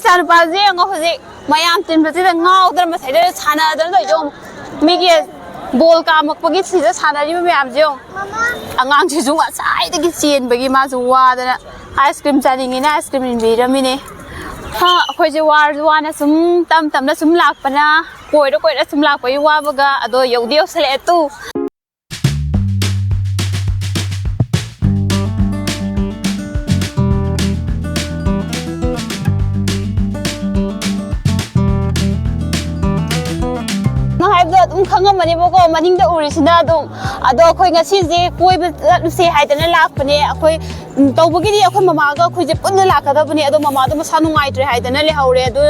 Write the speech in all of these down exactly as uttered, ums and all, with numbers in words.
ꯏꯆꯥꯅꯨꯄꯥꯁꯦ ꯌꯦꯡꯉꯣ, ꯍꯧꯖꯤꯛ ꯃꯌꯥꯝ ꯇꯤꯟꯕꯁꯤꯗ ꯉꯥꯎꯗꯅ ꯃꯁꯩꯗ ꯁꯥꯟꯅꯗꯅ ꯇꯧꯔꯤꯁꯦ ꯌꯦꯡꯉꯣ꯫ ꯃꯤꯒꯤ ꯕꯣꯜ ꯀꯥꯝꯃꯛꯄꯒꯤ ꯁꯤꯗ ꯁꯥꯟꯅꯔꯤꯕ ꯃꯌꯥꯝꯁꯦ ꯌꯦꯡꯉꯣ꯫ ꯑꯉꯥꯡꯁꯤꯁꯨ ꯉꯁꯥꯏꯗꯒꯤ ꯆꯦꯟꯕꯒꯤ ꯃꯥꯁꯨ ꯋꯥꯗꯅ ꯑꯥꯏꯁ ꯀ꯭ꯔꯤꯝ ꯆꯥꯅꯤꯡꯉꯤꯅ ꯑꯥꯏꯁ ꯀ꯭ꯔꯤꯝ ꯏꯟꯕꯤꯔꯝꯃꯤꯅꯦ꯫ ꯍꯥ, ꯑꯩꯈꯣꯏꯁꯦ ꯋꯥꯔꯁꯨ ꯋꯥꯅ ꯁꯨꯝ ꯇꯝ ꯇꯝꯅ ꯁꯨꯝ ꯂꯥꯛꯄꯅ, ꯀꯣꯏꯔ ꯀꯣꯏꯔ ꯁꯨꯝ ꯂꯥꯛꯄꯒꯤ ꯋꯥꯕꯒ ꯑꯗꯣ ꯌꯧꯗꯤ ꯌꯧꯁꯜꯂꯛꯑꯦ ꯇꯨ꯫ ꯅꯪ ꯍꯥꯏꯕꯗꯣ ꯑꯗꯨꯝ ꯈꯪꯉꯝꯃꯅꯦꯕꯀꯣ, ꯃꯅꯤꯡꯗ ꯎꯔꯤꯁꯤꯅ ꯑꯗꯨꯝ꯫ ꯑꯗꯣ ꯑꯩꯈꯣꯏ ꯉꯁꯤꯁꯦ ꯀꯣꯏꯕ ꯆꯠꯂꯨꯁꯦ ꯍꯥꯏꯗꯅ ꯂꯥꯛꯄꯅꯦ꯫ ꯑꯩꯈꯣꯏ, ꯎꯝ, ꯇꯧꯕꯒꯤꯗꯤ ꯑꯩꯈꯣꯏ ꯃꯃꯥꯒ ꯑꯩꯈꯣꯏꯁꯦ ꯄꯨꯟꯅ ꯂꯥꯛꯀꯗꯕꯅꯦ, ꯑꯗꯣ ꯃꯃꯥꯗꯣ ꯃꯁꯥ ꯅꯨꯡꯉꯥꯏꯇ꯭ꯔꯦ ꯍꯥꯏꯗꯅ ꯂꯩꯍꯧꯔꯦ꯫ ꯑꯗꯨ,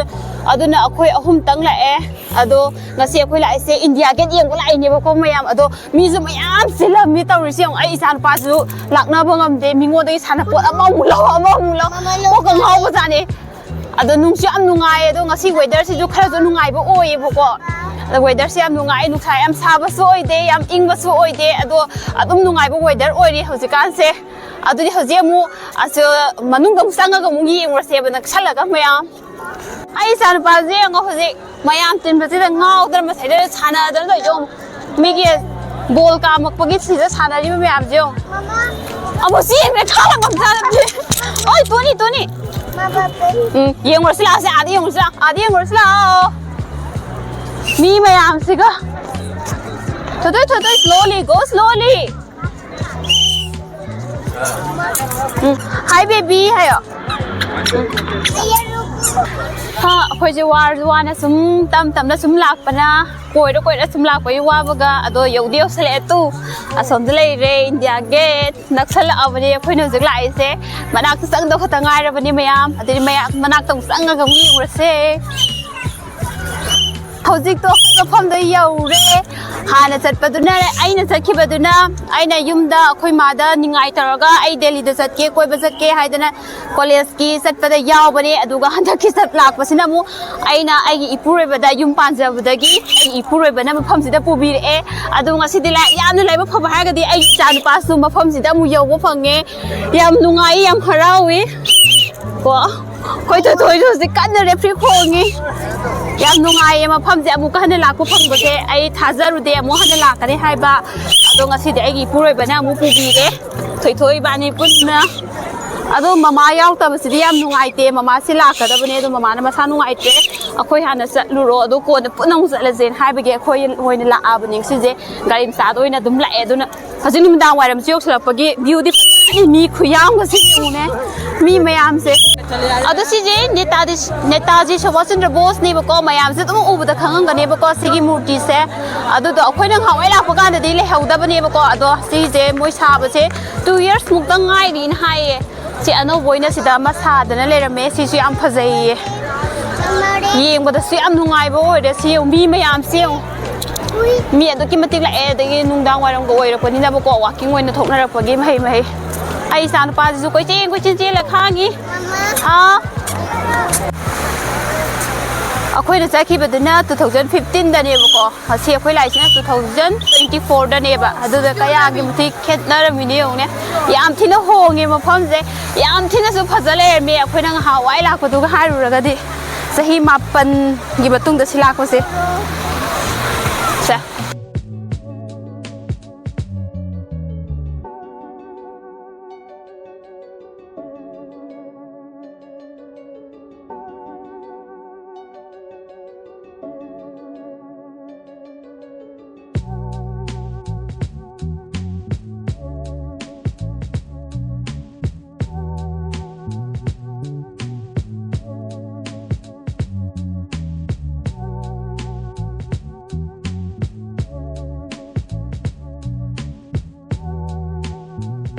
ꯑꯗꯨꯅ ꯑꯩꯈꯣꯏ ꯑꯍꯨꯝꯇꯪ ꯂꯥꯛꯑꯦ꯫ ꯑꯗꯣ ꯉꯁꯤ ꯑꯩꯈꯣꯏ ꯂꯥꯛꯏꯁꯦ ꯏꯟꯗꯤꯌꯥ ꯒꯦꯠ ꯌꯦꯡꯕ ꯂꯥꯛꯏꯅꯦꯕꯀꯣ ꯃꯌꯥꯝ꯫ ꯑꯗꯣ ꯃꯤꯁꯨ ꯃꯌꯥꯝ ꯆꯤꯜꯂꯝꯃꯤ ꯇꯧꯔꯤꯁꯦ ꯌꯦꯡꯉꯣ꯫ ꯑꯩ ꯏꯆꯥꯅꯨꯄꯥꯁꯨ ꯂꯥꯛꯅꯕ ꯉꯝꯗꯦ, ꯃꯤꯉꯣꯟꯗꯒꯤ ꯁꯥꯟꯅꯄꯣꯠ ꯑꯃꯃꯨꯛ ꯂꯧ, ꯑꯃꯃꯨꯛ ꯂꯧ, ꯀꯣꯛꯀ ꯉꯥꯎꯕꯖꯥꯠꯅꯦ꯫ ꯑꯗꯣ ꯅꯨꯡꯁꯨ ꯌꯥꯝ ꯅꯨꯡꯉꯥꯏꯌꯦ꯫ ꯑꯗꯣ ꯉꯁꯤ ꯋꯦꯗꯔꯁꯤꯁꯨ ꯈꯔꯁꯨ ꯅꯨꯡꯉꯥꯏꯕ ꯑꯣꯏꯌꯦꯕꯀꯣ꯫ ꯑꯗꯣ ꯋꯦꯗꯔꯁꯦ ꯌꯥꯝ ꯅꯨꯡꯉꯥꯏ, ꯅꯨꯡꯁꯥ ꯌꯥꯝ ꯁꯥꯕꯁꯨ ꯑꯣꯏꯗꯦ, ꯌꯥꯝ ꯏꯪꯕꯁꯨ ꯑꯣꯏꯗꯦ꯫ ꯑꯗꯣ ꯑꯗꯨꯝ ꯅꯨꯡꯉꯥꯏꯕ ꯋꯦꯗꯔ ꯑꯣꯏꯔꯤ ꯍꯧꯖꯤꯛꯀꯥꯟꯁꯦ꯫ ꯑꯗꯨꯗꯤ ꯍꯧꯖꯤꯛ ꯑꯃꯨꯛ ꯑꯁ, ꯃꯅꯨꯡꯗ ꯑꯃꯨꯛ ꯆꯪꯉꯒ ꯑꯃꯨꯛ ꯌꯦꯡꯉꯨꯔꯁꯦꯕ ꯅꯛꯁꯜꯂꯒ ꯃꯌꯥꯝ꯫ ꯑꯩ ꯏꯆꯥꯅꯨꯄꯥꯁꯦ ꯌꯦꯡꯉꯣ, ꯍꯧꯖꯤꯛ ꯃꯌꯥꯝ ꯇꯤꯟꯕꯁꯤꯗ ꯉꯥꯎꯗꯅ ꯃꯁꯩꯗ ꯁꯥꯟꯅꯗꯅ ꯇꯧꯔꯤꯁꯦ ꯌꯦꯡꯉꯣ꯫ ꯃꯤꯒꯤ ꯕꯣꯜ ꯀꯥꯝꯃꯛꯄꯒꯤ ꯁꯤꯗ ꯁꯥꯟꯅꯔꯤꯕ ꯃꯌꯥꯝꯁꯦ ꯌꯦꯡꯉꯣ꯫ ꯑꯃꯨꯛ ꯆꯦꯟꯈ꯭ꯔꯦ, ꯈꯥꯡ ꯉꯝꯖꯥꯠ ꯅꯠꯇꯦ꯫ ꯑꯣꯏ, ꯇꯣꯅꯤ, ꯇꯣꯅꯤ꯫ ꯎꯝ, ꯌꯦꯡꯉꯨꯔꯁꯤ ꯂꯥꯛꯑꯣꯁꯦ, ꯑꯥꯗ ꯌꯦꯡꯉꯨꯔꯁꯤ ꯂꯥꯛꯑꯣ, ꯑꯥꯗ ꯌꯦꯡꯉꯨꯔꯁꯤ ꯂꯥꯛꯑꯣ꯫ ꯃꯤ ꯃꯌꯥꯝꯁꯤꯒ꯫ ꯊꯣꯏꯊꯣꯏ, ꯊꯣꯏꯊꯣꯏ, slowly, go slowly꯫ ꯎꯝ, hi baby ꯍꯥꯏꯌꯣ꯫ ꯍꯥ, ꯑꯩꯈꯣꯏꯁꯦ ꯋꯥꯔꯁꯨ ꯋꯥꯅ ꯁꯨꯝ ꯇꯝ ꯇꯝꯅ ꯁꯨꯝ ꯂꯥꯛꯄꯅ, ꯀꯣꯏꯔ ꯀꯣꯏꯔ ꯁꯨꯝ ꯂꯥꯛꯄꯒꯤ ꯋꯥꯕꯒ ꯑꯗꯣ ꯌꯧꯗꯤ ꯌꯧꯁꯜꯂꯛꯑꯦ ꯇꯨ꯫ ꯑꯁꯣꯝꯗ ꯂꯩꯔꯦ ꯏꯟꯗꯤꯌꯥ ꯒꯦꯠ꯫ ꯅꯛꯁꯜꯂꯛꯑꯕꯅꯦ ꯑꯩꯈꯣꯏꯅ ꯍꯧꯖꯤꯛ ꯂꯥꯛꯏꯁꯦ꯫ ꯃꯅꯥꯛꯇ ꯆꯪꯗꯧ ꯈꯛꯇ ꯉꯥꯏꯔꯕꯅꯤ ꯃꯌꯥꯝ꯫ ꯑꯗꯨꯗꯤ ꯃꯌꯥꯝ ꯃꯅꯥꯛꯇ ꯑꯃꯨꯛ ꯆꯪꯉꯒ ꯑꯃꯨꯛ ꯌꯦꯡꯉꯨꯔꯁꯦ꯫ ꯍꯧꯖꯤꯛꯇꯣ ꯃꯐꯝꯗꯣ ꯌꯧꯔꯦ꯫ ꯍꯥꯟꯅ ꯆꯠꯄꯗꯨꯅ, ꯑꯩꯅ ꯆꯠꯈꯤꯕꯗꯨꯅ, ꯑꯩꯅ ꯌꯨꯝꯗ ꯑꯩꯈꯣꯏ ꯃꯥꯗ ꯅꯤꯡꯉꯥꯏ ꯇꯧꯔꯒ ꯑꯩ ꯗꯦꯜꯂꯤꯗ ꯆꯠꯀꯦ, ꯀꯣꯏꯕ ꯆꯠꯀꯦ ꯍꯥꯏꯗꯅ ꯀꯣꯂꯦꯖꯀꯤ ꯆꯠꯄꯗ ꯌꯥꯎꯕꯅꯦ꯫ ꯑꯗꯨꯒ ꯍꯟꯗꯛꯀꯤ ꯆꯠ ꯂꯥꯛꯄꯁꯤꯅ ꯑꯃꯨꯛ ꯑꯩꯅ ꯑꯩꯒꯤ ꯏꯄꯨꯔꯣꯏꯕꯗ ꯌꯨꯝ ꯄꯥꯟꯖꯕꯗꯒꯤ ꯑꯩꯒꯤ ꯏꯄꯨꯔꯣꯏꯕꯅ ꯃꯐꯝꯁꯤꯗ ꯄꯨꯕꯤꯔꯛꯑꯦ꯫ ꯑꯗꯣ ꯉꯁꯤꯗꯤ ꯂꯥꯏ-, ꯌꯥꯝꯅ ꯂꯥꯏꯕꯛ ꯐꯕ ꯍꯥꯏꯔꯒꯗꯤ ꯑꯩꯒꯤ ꯏꯆꯥ ꯅꯨꯄꯥꯁꯨ ꯃꯐꯝꯁꯤꯗ ꯑꯃꯨꯛ ꯌꯧꯕ ꯐꯪꯉꯦ꯫ ꯌꯥꯝ ꯅꯨꯡꯉꯥꯏ, ꯌꯥꯝ ꯍꯔꯥꯎꯏ ꯀꯣ꯫ ꯑꯩꯈꯣꯏ ꯊꯣꯏꯊꯣꯏꯁꯨ ꯍꯧꯖꯤꯛ ꯀꯟꯅ ꯔꯦꯐ꯭ꯔꯤ ꯈꯣꯡꯉꯤ꯫ ꯌꯥꯝ ꯅꯨꯡꯉꯥꯏꯌꯦ ꯃꯐꯝꯁꯦ ꯑꯃꯨꯛꯀ ꯍꯟꯅ ꯂꯥꯛꯄ ꯐꯪꯕꯁꯦ꯫ ꯑꯩ ꯊꯥꯖꯔꯨꯗꯦ ꯑꯃꯨꯛ ꯍꯟꯅ ꯂꯥꯛꯀꯅꯤ ꯍꯥꯏꯕ꯫ ꯑꯗꯣ ꯉꯁꯤꯗꯤ ꯑꯩꯒꯤ ꯏꯄꯨꯔꯣꯏꯕꯅ ꯑꯃꯨꯛ ꯄꯨꯕꯤꯔꯦ꯫ ꯊꯣꯏꯊꯣꯏ ꯏꯕꯥꯅꯤ ꯄꯨꯟꯅ꯫ ꯑꯗꯣ ꯃꯃꯥ ꯌꯥꯎꯔꯛꯇꯕꯁꯤꯗꯤ ꯌꯥꯝ ꯅꯨꯡꯉꯥꯏꯇꯦ꯫ ꯃꯃꯥꯁꯤ ꯂꯥꯛꯀꯗꯕꯅꯦ, ꯑꯗꯣ ꯃꯃꯥꯅ ꯃꯁꯥ ꯅꯨꯡꯉꯥꯏꯇ꯭ꯔꯦ꯫ ꯑꯩꯈꯣꯏ ꯍꯥꯟꯅ ꯆꯠꯂꯨꯔꯣ, ꯑꯗꯣ ꯀꯣꯟꯅ ꯄꯨꯟꯅ ꯑꯃꯨꯛ ꯆꯠꯂꯁꯦꯅ ꯍꯥꯏꯕꯒꯤ ꯑꯩꯈꯣꯏ ꯑꯣꯏꯅ ꯂꯥꯛꯑꯕꯅꯦ ꯉꯁꯤꯁꯦ꯫ ꯒꯥꯔꯤ ꯃꯆꯥꯗ ꯑꯣꯏꯅ ꯑꯗꯨꯝ ꯂꯥꯛꯑꯦ꯫ ꯑꯗꯨꯅ ꯍꯧꯖꯤꯛ ꯅꯨꯃꯤꯗꯥꯡ ꯋꯥꯏꯔꯝꯁꯦ ꯌꯧꯁꯤꯜꯂꯛꯄꯒꯤ ꯚ꯭ꯌꯨꯗꯤ ꯐꯖꯔꯅꯤ꯫ ꯃꯤ ꯈꯨꯌꯥꯝꯒꯁꯦ ꯌꯦꯡꯉꯨꯅꯦ, ꯃꯤ ꯃꯌꯥꯝꯁꯦ꯫ ꯑꯗꯣ ꯁꯤꯁꯦ ꯅꯦꯇꯥꯖꯤ, ꯅꯦꯇꯥꯖꯤ ꯁꯨꯚꯥꯁ ꯆꯟꯗ꯭ꯔ ꯕꯣꯁꯅꯦꯕꯀꯣ꯫ ꯃꯌꯥꯝꯁꯦ ꯑꯗꯨꯝ ꯎꯕꯗ ꯈꯪꯉꯝꯒꯅꯦꯕꯀꯣ ꯁꯤꯒꯤ ꯃꯨꯔꯇꯤꯁꯦ꯫ ꯑꯗꯨꯗꯣ ꯑꯩꯈꯣꯏꯅ ꯉꯍꯥꯟꯋꯥꯏ ꯂꯥꯛꯄ ꯀꯥꯟꯗꯗꯤ ꯂꯩꯍꯧꯗꯕꯅꯦꯕꯀꯣ꯫ ꯑꯗꯣ ꯁꯤꯁꯦ ꯃꯣꯏ ꯁꯥꯕꯁꯦ two years ꯃꯨꯛꯇ ꯉꯥꯏꯔꯤꯅ ꯍꯥꯏꯌꯦ꯫ ꯁꯤ ꯑꯅꯧꯕ ꯑꯣꯏꯅ ꯁꯤꯗ ꯑꯃ ꯁꯥꯗꯅ ꯂꯩꯔꯝꯃꯦ꯫ ꯁꯤꯁꯨ ꯌꯥꯝ ꯐꯖꯩꯌꯦ, ꯌꯦꯡꯕꯗꯁꯨ ꯌꯥꯝ ꯅꯨꯡꯉꯥꯏꯕ ꯑꯣꯏꯔꯦ꯫ ꯁꯤ ꯌꯦꯡꯉꯨ, ꯃꯤ ꯃꯌꯥꯝꯁꯦ ꯌꯦꯡꯉꯨ, ꯃꯤ ꯑꯗꯨꯛꯀꯤ ꯃꯇꯤꯛ ꯂꯥꯛꯑꯦ꯫ ꯑꯗꯒꯤ ꯅꯨꯡꯗꯥꯡ ꯋꯥꯏꯔꯝꯒ ꯑꯣꯏꯔꯛꯄꯅꯤꯅꯕꯀꯣ, ꯋꯥꯛꯀꯤꯡ ꯑꯣꯏꯅ ꯊꯣꯛꯅꯔꯛꯄꯒꯤ ꯃꯍꯩ ꯃꯍꯩ꯫ ꯑꯩ ꯏꯆꯥ ꯅꯨꯄꯥꯁꯤꯁꯨ ꯀꯣꯏꯆꯦꯟ ꯀꯣꯏꯆꯦꯟ ꯆꯦꯜꯂ ꯈꯥꯡꯉꯤ꯫ ꯑꯥ, ꯑꯩꯈꯣꯏꯅ ꯆꯠꯈꯤꯕꯗꯨꯅ two thousand fifteen ꯗꯅꯦꯕꯀꯣ꯫ ꯑꯁꯤ ꯑꯩꯈꯣꯏ ꯂꯥꯛꯏꯁꯤꯅ two thousand twenty four ꯗꯅꯦꯕ꯫ ꯑꯗꯨꯗ ꯀꯌꯥꯒꯤ ꯃꯇꯤꯛ ꯈꯦꯠꯅꯔꯝꯃꯤꯅꯦ ꯌꯦꯡꯉꯨꯅꯦ꯫ ꯌꯥꯝ ꯊꯤꯅ ꯍꯣꯡꯉꯦ ꯃꯐꯝꯁꯦ꯫ ꯌꯥꯝ ꯊꯤꯅꯁꯨ ꯐꯖ ꯂꯩꯔꯝꯃꯦ꯫ ꯑꯩꯈꯣꯏꯅ ꯉꯍꯥꯟꯋꯥꯏ ꯂꯥꯛꯄꯗꯨꯒ ꯍꯥꯏꯔꯨꯔꯒꯗꯤ, ꯆꯍꯤ ꯃꯥꯄꯟꯒꯤ ꯃꯇꯨꯡꯗ ꯁꯤ ꯂꯥꯛꯄꯁꯦ꯫ ꯁꯦ꯫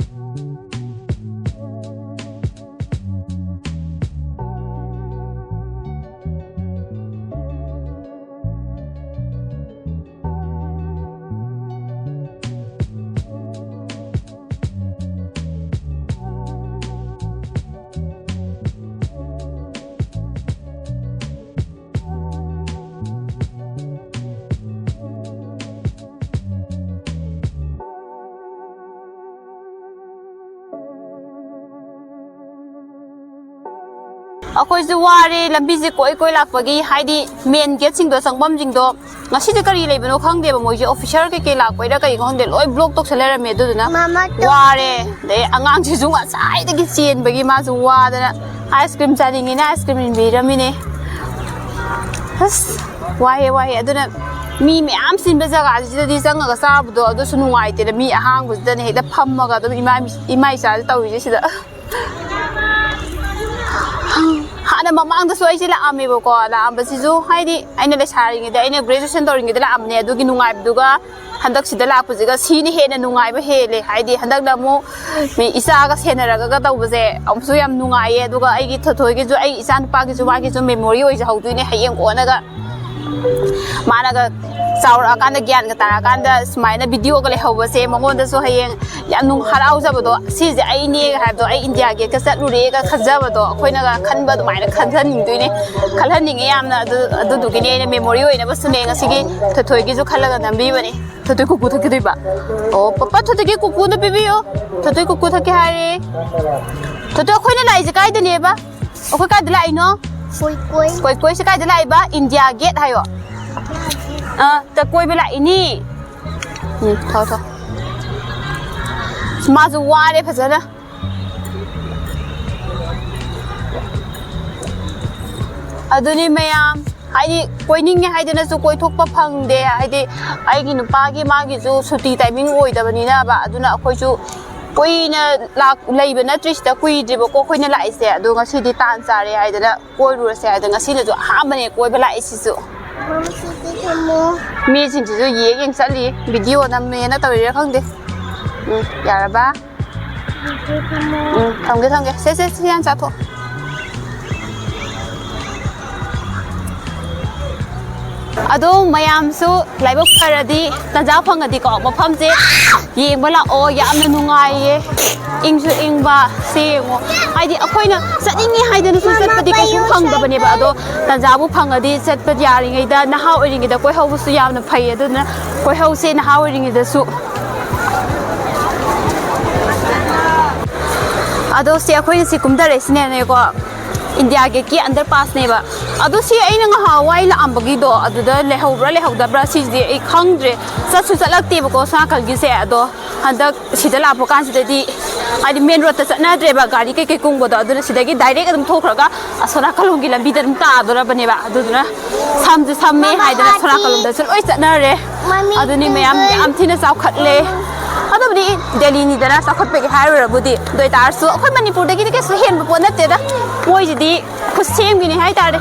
ꯑꯩꯈꯣꯏꯁꯨ ꯋꯥꯔꯦ, ꯂꯝꯕꯤꯁꯦ ꯀꯣꯏ ꯀꯣꯏ ꯂꯥꯛꯄꯒꯤ, ꯍꯥꯏꯗꯤ ꯃꯦꯟ ꯒꯦꯠꯁꯤꯡꯗꯣ, ꯆꯪꯐꯝꯁꯤꯡꯗꯣ꯫ ꯉꯁꯤꯗꯤ ꯀꯔꯤ ꯂꯩꯕꯅꯣ ꯈꯪꯗꯦꯕ, ꯃꯣꯏꯁꯦ ꯑꯣꯐꯤꯁꯔ ꯀꯩꯀꯩ ꯂꯥꯛꯄꯩꯔꯥ ꯀꯩꯅꯣ ꯈꯪꯗꯦ, ꯂꯣꯏ ꯕ꯭ꯂꯣꯛ ꯇꯧꯁꯜ ꯂꯩꯔꯝꯃꯦ꯫ ꯑꯗꯨꯗꯨꯅ ꯃꯃꯥ ꯇꯣ- ꯋꯥꯔꯦ꯫ ꯑꯗꯩ ꯑꯉꯥꯡꯁꯤꯁꯨ ꯉꯁꯥꯏꯗꯒꯤ ꯆꯦꯟꯕꯒꯤ ꯃꯥꯁꯨ ꯋꯥꯗꯅ ꯑꯥꯏꯁ ꯀ꯭ꯔꯤꯝ ꯆꯥꯅꯤꯡꯉꯤꯅ ꯑꯥꯏꯁ ꯀ꯭ꯔꯤꯝ ꯏꯟꯕꯤꯔꯝꯃꯤꯅꯦ꯫ ꯑꯁ, ꯋꯥꯏꯑꯦ, ꯋꯥꯏꯑꯦ꯫ ꯑꯗꯨꯅ ꯃꯤ ꯃꯌꯥꯝ ꯆꯤꯟꯕ ꯖꯒꯥꯁꯤꯗꯗꯤ ꯆꯪꯉꯒ ꯆꯥꯕꯗꯣ ꯑꯗꯨꯁꯨ ꯅꯨꯡꯉꯥꯏꯇꯦꯗ꯫ ꯃꯤ ꯑꯍꯥꯡꯕꯁꯤꯗꯅ ꯍꯦꯛꯇ ꯐꯝꯃꯒ ꯑꯗꯨꯝ ꯏꯃꯥ, ꯏꯃꯥ ꯏꯆꯥꯁꯦ ꯇꯧꯔꯤꯁꯦ ꯁꯤꯗ꯫ ꯍꯥꯟꯅ ꯃꯃꯥꯡꯗꯁꯨ ꯑꯩꯁꯦ ꯂꯥꯛꯑꯝꯃꯦꯕꯀꯣ꯫ ꯂꯥꯛꯑꯝꯕꯁꯤꯁꯨ ꯍꯥꯏꯗꯤ ꯑꯩꯅ ꯂꯩꯁꯥꯔꯤꯉꯩꯗ, ꯑꯩꯅ ꯒ꯭ꯔꯦꯖꯨꯑꯦꯁꯟ ꯇꯧꯔꯤꯉꯩꯗ ꯂꯥꯛꯑꯝꯕꯅꯦ꯫ ꯑꯗꯨꯒꯤ ꯅꯨꯡꯉꯥꯏꯕꯗꯨꯒ ꯍꯟꯗꯛꯁꯤꯗ ꯂꯥꯛꯄꯁꯤꯒ ꯁꯤꯅ ꯍꯦꯟꯅ ꯅꯨꯡꯉꯥꯏꯕ ꯍꯦꯜꯂꯦ꯫ ꯍꯥꯏꯗꯤ ꯍꯟꯗꯛꯅ ꯑꯃꯨꯛ ꯃꯤ ꯏꯆꯥꯒ ꯁꯦꯟꯅꯔꯒ ꯇꯧꯕꯁꯦ ꯑꯃꯨꯛꯁꯨ ꯌꯥꯝ ꯅꯨꯡꯉꯥꯏꯌꯦ꯫ ꯑꯗꯨꯒ ꯑꯩꯒꯤ ꯊꯣꯏꯊꯣꯏꯒꯤꯁꯨ, ꯑꯩ ꯏꯆꯥ ꯅꯨꯄꯥꯒꯤꯁꯨ, ꯃꯥꯒꯤꯁꯨ ꯃꯦꯃꯣꯔꯤ ꯑꯣꯏꯖꯍꯧꯗꯣꯏꯅꯦ ꯍꯌꯦꯡ ꯀꯣꯟꯅꯒ꯫ ꯃꯥꯅꯒ ꯆꯥꯎꯔꯛꯑꯀꯥꯟꯗ, ꯒ꯭ꯌꯥꯟꯒ ꯇꯥꯔꯛꯑꯀꯥꯟꯗ ꯁꯨꯃꯥꯏꯅ ꯚꯤꯗꯤꯑꯣꯒ ꯂꯩꯍꯧꯕꯁꯦ ꯃꯉꯣꯟꯗꯁꯨ ꯍꯌꯦꯡ ꯌꯥꯝ ꯅꯨꯡ-, ꯍꯔꯥꯎꯖꯕꯗꯣ, ꯁꯤꯁꯦ ꯑꯩꯅꯦ ꯍꯥꯏꯕꯗꯣ, ꯑꯩ ꯏꯟꯗꯤꯌꯥ ꯒꯦꯠꯀ ꯆꯠꯂꯨꯔꯦꯒ ꯈꯟꯖꯕꯗꯣ, ꯑꯩꯈꯣꯏꯅꯒ ꯈꯟꯕ ꯑꯗꯨꯃꯥꯏꯅ ꯈꯟꯖꯟꯅꯤꯡꯗꯣꯏꯅꯦ, ꯈꯜꯍꯟꯅꯤꯡꯉꯦ ꯌꯥꯝꯅ꯫ ꯑꯗꯨ, ꯑꯗꯨꯗꯨꯒꯤꯅꯦ ꯑꯩꯅ ꯃꯦꯃꯣꯔꯤ ꯑꯣꯏꯅꯕꯁꯨꯅꯦ ꯉꯁꯤꯒꯤ ꯊꯣꯏꯊꯣꯏꯒꯤꯁꯨ ꯈꯜꯂꯒ ꯅꯝꯕꯤꯕꯅꯦ꯫ ꯊꯣꯏꯊꯣꯏ ꯀꯨꯀꯨ ꯊꯛꯈꯤꯗꯣꯏꯕ꯫ ꯑꯣ, ꯄꯄꯥ, ꯊꯣꯏꯊꯣꯏꯒꯤ ꯀꯨꯀꯨꯗ ꯄꯤꯕꯤꯌꯨ꯫ ꯊꯣꯏꯊꯣꯏ ꯀꯨꯀꯨ ꯊꯛꯀꯦ ꯍꯥꯏꯔꯦ꯫ ꯊꯣꯏꯊꯣꯏ, ꯑꯩꯈꯣꯏꯅ ꯂꯥꯛꯏꯁꯦ ꯀꯥꯏꯗꯅꯦꯕ? ꯑꯩꯈꯣꯏ ꯀꯥꯏꯗ ꯂꯥꯛꯏꯅꯣ? ꯀꯣꯏ ꯀꯣꯏ꯫ ꯀꯣꯏ ꯀꯣꯏꯁꯦ ꯀꯥꯏꯗ ꯂꯥꯛꯏꯕ? ꯏꯟꯗꯤꯌꯥ ꯒꯦꯠ ꯍꯥꯏꯌꯣ꯫ ꯑꯥ, ꯇ ꯀꯣꯏꯕ ꯂꯥꯛꯏꯅꯤ꯫ ꯎꯝ, ꯊꯣ, ꯊꯣ꯫ ꯃꯥꯁꯨ ꯋꯥꯔꯦ ꯐꯖꯅ꯫ ꯑꯗꯨꯅꯤ ꯃꯌꯥꯝ, ꯍꯥꯏꯗꯤ ꯀꯣꯏꯅꯤꯡꯉꯦ ꯍꯥꯏꯗꯅꯁꯨ ꯀꯣꯏꯊꯣꯛꯄ ꯐꯪꯗꯦ꯫ ꯍꯥꯏꯗꯤ ꯑꯩꯒꯤ ꯅꯨꯄꯥꯒꯤ, ꯃꯥꯒꯤꯁꯨ ꯁꯨꯇꯤ ꯇꯥꯏꯃꯤꯡ ꯑꯣꯏꯗꯕꯅꯤꯅꯕ, ꯑꯗꯨꯅ ꯑꯩꯈꯣꯏꯁꯨ ꯀꯨꯏꯅ ꯂꯥꯛ-, ꯂꯩꯕ ꯅꯠꯇ꯭ꯔꯤꯁꯤꯗ, ꯀꯨꯏꯗ꯭ꯔꯤꯕꯀꯣ ꯑꯩꯈꯣꯏꯅ ꯂꯥꯛꯏꯁꯦ꯫ ꯑꯗꯣ ꯉꯁꯤꯗꯤ ꯇꯥꯟ ꯆꯥꯔꯦ ꯍꯥꯏꯗꯅ ꯀꯣꯏꯔꯨꯔꯁꯦ ꯍꯥꯏꯗꯅ ꯉꯁꯤꯅꯁꯨ ꯑꯍꯥꯟꯕꯅꯦ ꯀꯣꯏꯕ ꯂꯥꯛꯏꯁꯤꯁꯨ꯫ ꯃꯃꯥ, ꯁꯤꯗꯤ ꯊꯝꯃꯣ꯫ ꯃꯤꯁꯤꯡꯁꯤꯁꯨ ꯌꯦꯡ ꯌꯦꯡ ꯆꯠꯂꯤ, ꯚꯤꯗꯤꯑꯣ ꯅꯝꯃꯦꯅ ꯇꯧꯔꯤꯔꯥ ꯈꯪꯗꯦ꯫ ꯎꯝ, ꯌꯥꯔꯕ? ꯁꯤꯗꯤ ꯊꯝꯃꯣ꯫ ꯎꯝ, ꯊꯝꯒꯦ, ꯊꯝꯒꯦ꯫ ꯁꯦ, ꯁꯦ, ꯁꯤ ꯍꯥꯟꯅ ꯆꯥꯊꯣꯛ꯫ ꯑꯗꯣ ꯃꯌꯥꯝꯁꯨ ꯂꯥꯏꯕꯛ ꯐꯔꯗꯤ, ꯇꯟꯖꯥ ꯐꯪꯉꯗꯤꯀꯣ, ꯃꯐꯝꯁꯦ ꯌꯦꯡꯕ ꯂꯥꯛꯑꯣ꯫ ꯌꯥꯝꯅ ꯅꯨꯡꯉꯥꯏꯌꯦ, ꯏꯪꯁꯨ ꯏꯪꯕ꯫ ꯁꯦ ꯌꯦꯡꯉꯣ, ꯍꯥꯏꯗꯤ ꯑꯩꯈꯣꯏꯅ ꯆꯠꯅꯤꯡꯉꯤ ꯍꯥꯏꯗꯅꯁꯨ ꯆꯠꯄꯗꯤ ꯀꯩꯁꯨ ꯐꯪꯗꯕꯅꯦꯕ꯫ ꯑꯗꯣ ꯇꯟꯖꯥꯕꯨ ꯐꯪꯉꯗꯤ ꯆꯠꯄ ꯌꯥꯔꯤꯉꯩꯗ, ꯅꯍꯥ ꯑꯣꯏꯔꯤꯉꯩꯗ ꯀꯣꯏꯍꯧꯕꯁꯨ ꯌꯥꯝꯅ ꯐꯩ꯫ ꯑꯗꯨꯅ ꯀꯣꯏꯍꯧꯁꯦ ꯅꯍꯥ ꯑꯣꯏꯔꯤꯉꯩꯗꯁꯨ꯫ ꯑꯗꯣ ꯁꯤ ꯑꯩꯈꯣꯏꯅ ꯁꯤ ꯀꯨꯝꯊꯔꯛꯏꯁꯤꯅꯅꯦꯀꯣ, ꯏꯟꯗꯤꯌꯥ ꯒꯦꯠꯀꯤ ꯑꯟꯗꯔ ꯄꯥꯁꯅꯦꯕ꯫ ꯑꯗꯣ ꯁꯤ ꯑꯩꯅ ꯉꯍꯥꯟꯋꯥꯏ ꯂꯥꯛꯑꯝꯕꯒꯤꯗꯣ ꯑꯗꯨꯗ ꯂꯩꯍꯧꯕ꯭ꯔꯥ ꯂꯩꯍꯧꯗꯕ꯭ꯔꯥ ꯁꯤꯁꯤꯗꯤ ꯑꯩ ꯈꯪꯗ꯭ꯔꯦ, ꯆꯠꯁꯨ ꯆꯠꯂꯛꯇꯦꯕꯀꯣ ꯁꯣꯝ ꯅꯥꯀꯜꯒꯤꯁꯦ꯫ ꯑꯗꯣ ꯍꯟꯗꯛ ꯁꯤꯗ ꯂꯥꯛꯄ ꯀꯥꯟꯁꯤꯗꯗꯤ ꯍꯥꯏꯗꯤ ꯃꯦꯟ ꯔꯣꯗꯇ ꯆꯠꯅꯗ꯭ꯔꯦꯕ ꯒꯥꯔꯤ ꯀꯩꯀꯩ ꯀꯨꯡꯕꯗꯣ, ꯑꯗꯨꯅ ꯁꯤꯗꯒꯤ ꯗꯥꯏꯔꯦꯛ ꯑꯗꯨꯝ ꯊꯣꯛꯈ꯭ꯔꯒ ꯑꯁꯣꯝ ꯅꯥꯀꯜꯂꯣꯝꯒꯤ ꯂꯝꯕꯤꯗ ꯑꯗꯨꯝ ꯇꯥꯗꯣꯔꯕꯅꯦꯕ꯫ ꯑꯗꯨꯗꯨꯅ ꯁꯝꯁꯨ ꯁꯝꯃꯦ ꯍꯥꯏꯗꯅ ꯁꯣꯝ ꯅꯥꯀꯜꯂꯣꯝꯗꯁꯨ ꯂꯣꯏ ꯆꯠꯅꯔꯦ꯫ ꯑꯗꯨꯅꯤ ꯃꯌꯥꯝ ꯌꯥꯝ ꯊꯤꯅ ꯆꯥꯎꯈꯠꯂꯦ꯫ ꯑꯗꯨꯕꯨꯗꯤ ꯗꯦꯜꯂꯤꯅꯤꯗꯅ ꯆꯥꯎꯈꯠꯄꯒꯤ ꯍꯥꯏꯔꯨꯔꯕꯨꯗꯤ, ꯑꯗꯨ ꯑꯣꯏꯇꯥꯔꯁꯨ ꯑꯩꯈꯣꯏ ꯃꯅꯤꯄꯨꯔꯗꯒꯤꯗꯤ ꯀꯩꯁꯨ ꯍꯦꯟꯕ ꯄꯣꯠ ꯅꯠꯇꯦꯗ꯫ ꯃꯣꯏꯁꯤꯗꯤ ꯈꯨꯠꯁꯦꯝꯒꯤꯅꯤ ꯍꯥꯏꯇꯥꯔꯦ,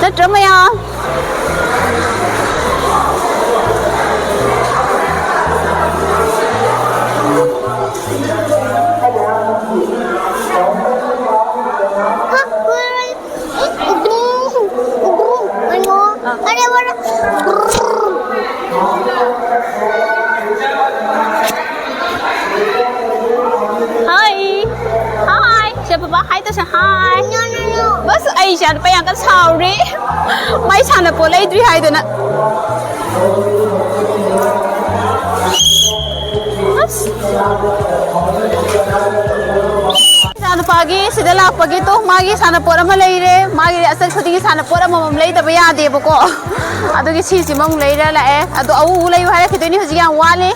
ꯅꯠꯇ꯭ꯔ ꯃꯌꯥꯝ? Hi. Hi. Say bye bye. Hi, Tasha. Hi. No, no, no. Bus ꯑꯩ ꯏꯆꯥ ꯅꯨꯄꯥ ꯌꯥꯝ ꯀꯟꯅ ꯁꯥꯎꯔꯤ꯫ ꯃꯥꯏ ꯁꯥꯟꯅꯄꯣꯠ ꯂꯩꯗ꯭ꯔꯤ ꯍꯥꯏꯗꯅ꯫ ꯑꯁ꯫ ꯏꯆꯥ ꯅꯨꯄꯥꯒꯤ ꯁꯤꯗ ꯂꯥꯛꯄꯒꯤ ꯇꯣ ꯃꯥꯒꯤ ꯁꯥꯟꯅꯄꯣꯠ ꯑꯃ ꯂꯩꯔꯦ꯫ ꯃꯥꯒꯤ ꯑꯆꯠ ꯈꯨꯗꯤꯡꯒꯤ ꯁꯥꯟꯅꯄꯣꯠ ꯑꯃꯃꯝ ꯂꯩꯗꯕ ꯌꯥꯗꯦꯕꯀꯣ꯫ ꯑꯗꯨꯒꯤ ꯁꯤꯁꯤꯃ ꯑꯃꯨꯛ ꯂꯩꯔ ꯂꯥꯛꯑꯦ꯫ ꯑꯗꯣ ꯑꯎ ꯑꯎ ꯂꯩꯌꯨ ꯍꯥꯏꯔꯛꯈꯤꯗꯣꯏꯅꯤ, ꯍꯧꯖꯤꯛ ꯌꯥꯝ ꯋꯥꯠꯂꯤ꯫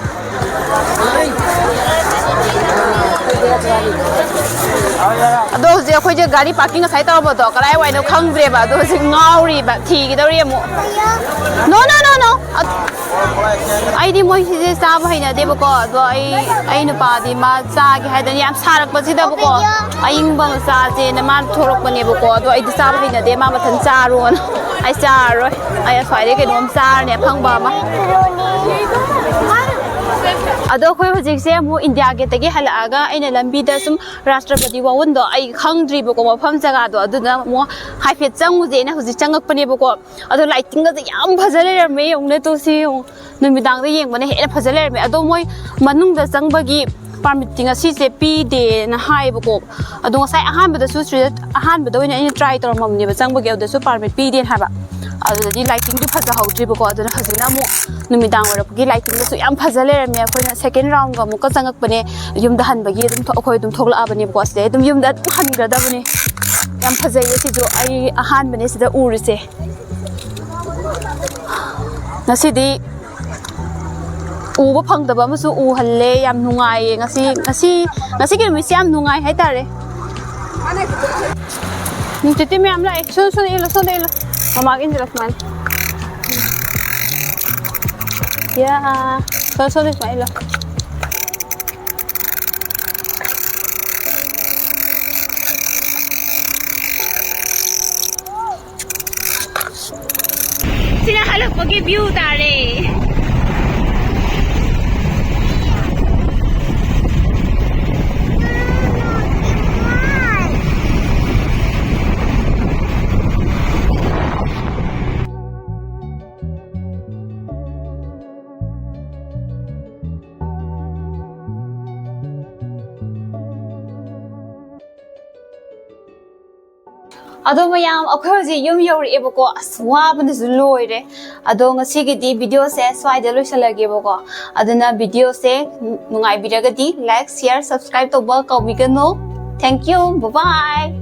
ꯑꯗꯣ ꯍꯧꯖꯤꯛ ꯑꯩꯈꯣꯏꯁꯦ ꯒꯥꯔꯤ ꯄꯥꯔꯀꯤꯡ ꯉꯁꯥꯏ ꯇꯧꯔꯝꯕꯗꯣ ꯀꯗꯥꯏꯋꯥꯏꯅꯣ ꯈꯪꯗ꯭ꯔꯦꯕ꯫ ꯑꯗꯣ ꯍꯧꯖꯤꯛ ꯉꯥꯎꯔꯤꯕ, ꯊꯤꯒꯗꯧꯔꯤ ꯑꯃꯨꯛ꯫ No, no, no, no. ꯑꯩꯗꯤ ꯃꯣꯏ ꯁꯤꯁꯦ ꯆꯥꯕ ꯍꯩꯅꯗꯦꯕꯀꯣ꯫ ꯑꯗꯣ ꯑꯩ, ꯑꯩ ꯅꯨꯄꯥꯗꯤ ꯃꯥ ꯆꯥꯒꯦ ꯍꯥꯏꯗꯅ ꯌꯥꯝ ꯁꯥꯔꯛꯄꯁꯤꯗꯕꯀꯣ, ꯑꯏꯪꯕ ꯑꯃ ꯆꯥꯁꯦꯅ ꯃꯥꯅ ꯊꯣꯛꯂꯛꯄꯅꯦꯕꯀꯣ꯫ ꯑꯗꯣ ꯑꯩꯗꯤ ꯆꯥꯕ ꯍꯩꯅꯗꯦ, ꯃꯥ ꯃꯊꯟ ꯆꯥꯔꯣꯅ꯫ ꯑꯩ ꯆꯥꯔꯔꯣꯏ꯫ ꯑꯩ ꯑꯁ꯭ꯋꯥꯏꯗꯩ ꯀꯩꯅꯣꯝ ꯆꯥꯔꯅꯤ ꯑꯐꯪꯕ ꯑꯃ꯫ ꯑꯗꯣ ꯑꯩꯈꯣꯏ ꯍꯧꯖꯤꯛꯁꯦ ꯑꯃꯨꯛ ꯏꯟꯗꯤꯌꯥ ꯒꯦꯠꯇꯒꯤ ꯍꯜꯂꯛꯑꯒ ꯑꯩꯅ ꯂꯝꯕꯤꯗ ꯁꯨꯝ ꯔꯥꯁꯇ꯭ꯔꯄꯇꯤ ꯚꯋꯟꯗꯣ ꯑꯩ ꯈꯪꯗ꯭ꯔꯤꯕꯀꯣ ꯃꯐꯝ ꯖꯒꯥꯗꯣ꯫ ꯑꯗꯨꯅ ꯑꯃꯨꯛ ꯍꯥꯏꯐꯦꯠ ꯆꯪꯉꯨꯁꯦꯅ ꯍꯧꯖꯤꯛ ꯆꯪꯉꯛꯄꯅꯦꯕꯀꯣ꯫ ꯑꯗꯣ ꯂꯥꯏꯇꯤꯡꯒꯁꯦ ꯌꯥꯝ ꯐꯖ ꯂꯩꯔꯝꯃꯦ꯫ ꯌꯦꯡꯉꯨꯅꯦ ꯇꯨ ꯁꯤ ꯌꯦꯡꯉꯨ꯫ ꯅꯨꯃꯤꯗꯥꯡꯗ ꯌꯦꯡꯕꯅ ꯍꯦꯟꯅ ꯐꯖ ꯂꯩꯔꯝꯃꯦ꯫ ꯑꯗꯣ ꯃꯣꯏ ꯃꯅꯨꯡꯗ ꯆꯪꯕꯒꯤ ꯄꯥꯔꯃꯤꯠꯇꯤ ꯉꯁꯤꯁꯦ ꯄꯤꯗꯦꯅ ꯍꯥꯏꯌꯦꯕꯀꯣ꯫ ꯑꯗꯣ ꯉꯁꯥꯏ ꯑꯍꯥꯟꯕꯗꯁꯨ ꯁꯤꯗ, ꯑꯍꯥꯟꯕꯗ ꯑꯣꯏꯅ ꯑꯩꯅ ꯇ꯭ꯔꯥꯏ ꯇꯧꯔꯝꯃꯕꯅꯦꯕ ꯆꯪꯕꯒꯤ, ꯑꯗꯨꯗꯁꯨ ꯄꯥꯔꯃꯤꯠ ꯄꯤꯗꯦꯅ ꯍꯥꯏꯕ꯫ ꯑꯗꯨꯗꯗꯤ ꯂꯥꯏꯇꯤꯡꯗꯨ ꯐꯖꯍꯧꯗ꯭ꯔꯤꯕꯀꯣ꯫ ꯑꯗꯨꯅ ꯍꯧꯖꯤꯛꯅ ꯑꯃꯨꯛ ꯅꯨꯃꯤꯗꯥꯡ ꯑꯣꯏꯔꯛꯄꯒꯤ ꯂꯥꯏꯇꯤꯡꯗꯨꯁꯨ ꯌꯥꯝ ꯐꯖ ꯂꯩꯔꯝꯃꯦ꯫ ꯑꯩꯈꯣꯏꯅ ꯁꯦꯀꯦꯟ ꯔꯥꯎꯟꯒ ꯑꯃꯨꯛꯀ ꯆꯪꯉꯛꯄꯅꯦ꯫ ꯌꯨꯝꯗ ꯍꯟꯕꯒꯤ ꯑꯗꯨꯝ ꯊꯣ-, ꯑꯩꯈꯣꯏ ꯑꯗꯨꯝ ꯊꯣꯛꯂꯛꯑꯕꯅꯦꯕꯀꯣ꯫ ꯁꯤꯗꯩ ꯑꯗꯨꯝ ꯌꯨꯝꯗ ꯑꯗꯨꯝ ꯍꯟꯈ꯭ꯔꯗꯕꯅꯦ꯫ ꯌꯥꯝ ꯐꯖꯩꯌꯦ ꯁꯤꯁꯨ, ꯑꯩ ꯑꯍꯥꯟꯕꯅꯦ ꯁꯤꯗ ꯎꯔꯤꯁꯦ꯫ ꯉꯁꯤꯗꯤ ꯎꯕ ꯐꯪꯗꯕ ꯑꯃꯁꯨ ꯎꯍꯜꯂꯦ꯫ ꯌꯥꯝ ꯅꯨꯡꯉꯥꯏꯌꯦ ꯉꯁꯤ, ꯉꯁꯤ, ꯉꯁꯤꯒꯤ ꯅꯨꯃꯤꯠꯁꯦ ꯌꯥꯝ ꯅꯨꯡꯉꯥꯏ ꯍꯥꯏꯇꯥꯔꯦ꯫ ꯎꯝ, ꯇꯤꯇꯤ ꯃꯌꯥꯝ ꯂꯥꯛꯑꯦ꯫ ꯁꯣꯝ, ꯁꯣꯝꯗ ꯏꯜꯂꯣ, ꯁꯣꯝꯗ ꯏꯜꯂꯣ꯫ ꯃꯃꯥꯒꯤ ꯏꯟꯁꯤꯜꯂꯣ ꯁꯨꯃꯥꯏꯅ꯫ ꯌꯥ꯫ ꯁꯣꯝ, ꯁꯣꯝꯗ ꯁꯨꯃꯥꯏꯅ ꯏꯜꯂꯣ꯫ ꯁꯤꯅ ꯍꯜꯂꯛꯄꯒꯤ view ꯇꯥꯔꯦ꯫ ꯑꯗꯣ ꯃꯌꯥꯝ, ꯑꯩꯈꯣꯏ ꯍꯧꯖꯤꯛ ꯌꯨꯝ ꯌꯧꯔꯛꯑꯦꯕꯀꯣ꯫ ꯑꯁ, ꯋꯥꯕꯅꯁꯨ ꯂꯣꯏꯔꯦ꯫ ꯑꯗꯣ ꯉꯁꯤꯒꯤꯗꯤ videoꯁꯦ ꯁ꯭ꯋꯥꯏꯗ ꯂꯣꯏꯁꯤꯜꯂꯒꯦꯕꯀꯣ꯫ ꯑꯗꯨꯅ videoꯁꯦ ꯅꯨꯡꯉꯥꯏꯕꯤꯔꯒꯗꯤ like, share, subscribe ꯇꯧꯕ ꯀꯥꯎꯕꯤꯒꯅꯨ꯫ Thank you, bye bye꯫